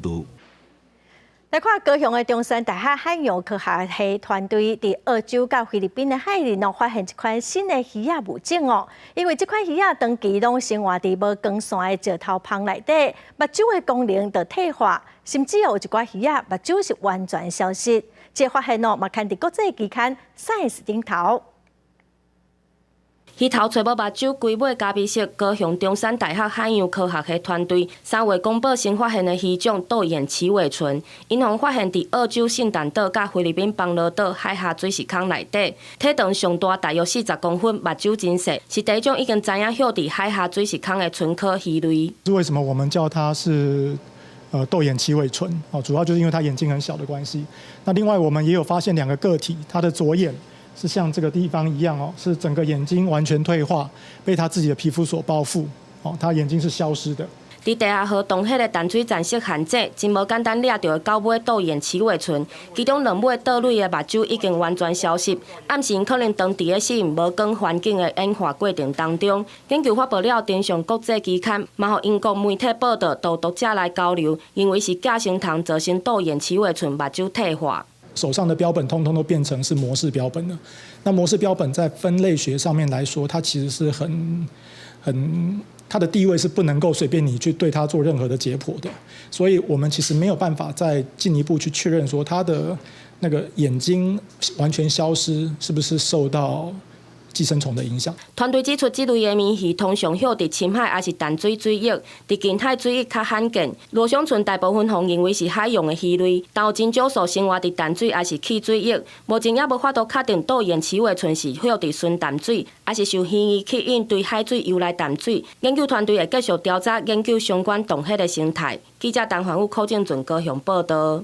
度。來看高雄的中山大學海洋科學系團隊佇澳洲佮菲律賓的海裡，攏發現一款新的魚仔物種哦。因為這款魚仔長期攏生活佇無光線的石頭縫內底，目睭的功能就退化，甚至有一寡魚仔目睭是完全消失。這個發現哦，嘛刊佇國際期刊《Science》頂頭。魚頭揣無目睭，規尾咖啡色。高雄中山大學海洋科學系團隊3月公布新發現的魚種豆眼鰭尾鰆，𪜶予發現佇澳洲聖誕島佮菲律賓邦羅島海峽水礫空內底，體長上大大約40公分，目睭真細，是第一種已經知影歇佇海峽水礫空的鰆科魚類。為什麼我們叫它是豆眼鰭尾鰆？哦，主要就是因為它眼睛很小的關係。那另外我們也有發現兩個個體，它的左眼是像這個地方一樣哦，是整個眼睛完全退化，被他自己的皮膚所包覆，哦，他眼睛是消失的。佇地下河洞彼个淡水層設陷阱，真無簡單掠著的九尾豆眼鰭尾鰆，其中兩尾倒蕊的目睭已經完全消失，暗示可能長佇咧適應無光環境的演化過程當中。研究發布了登上國際期刊，嘛予英國媒體報導，予讀者來交流，認為是寄生蟲造成豆眼鰭尾鰆目睭退化。手上的標本通通都變成是模式標本了。那模式標本在分類學上面來說，它其實是很，它的地位是不能夠隨便你去對它做任何的解剖的。所以我們其實沒有辦法再進一步去確認說它的那個眼睛完全消失是不是受到寄生蟲的影響。團隊指出，這類的鰻魚通常歇佇深海抑是淡水水域，佇近海水域較罕見。羅雙鰆大部分予認為是海洋的魚類，但有真少數生活佇淡水抑是汽水域。目前猶無法度確定豆眼鰭尾鰆是歇佇純淡水，抑是受魚魚吸引隨海水游來淡水。研究團隊會繼續調查研究相關洞穴的生態。記者陳環宇、柯正俊高雄報導。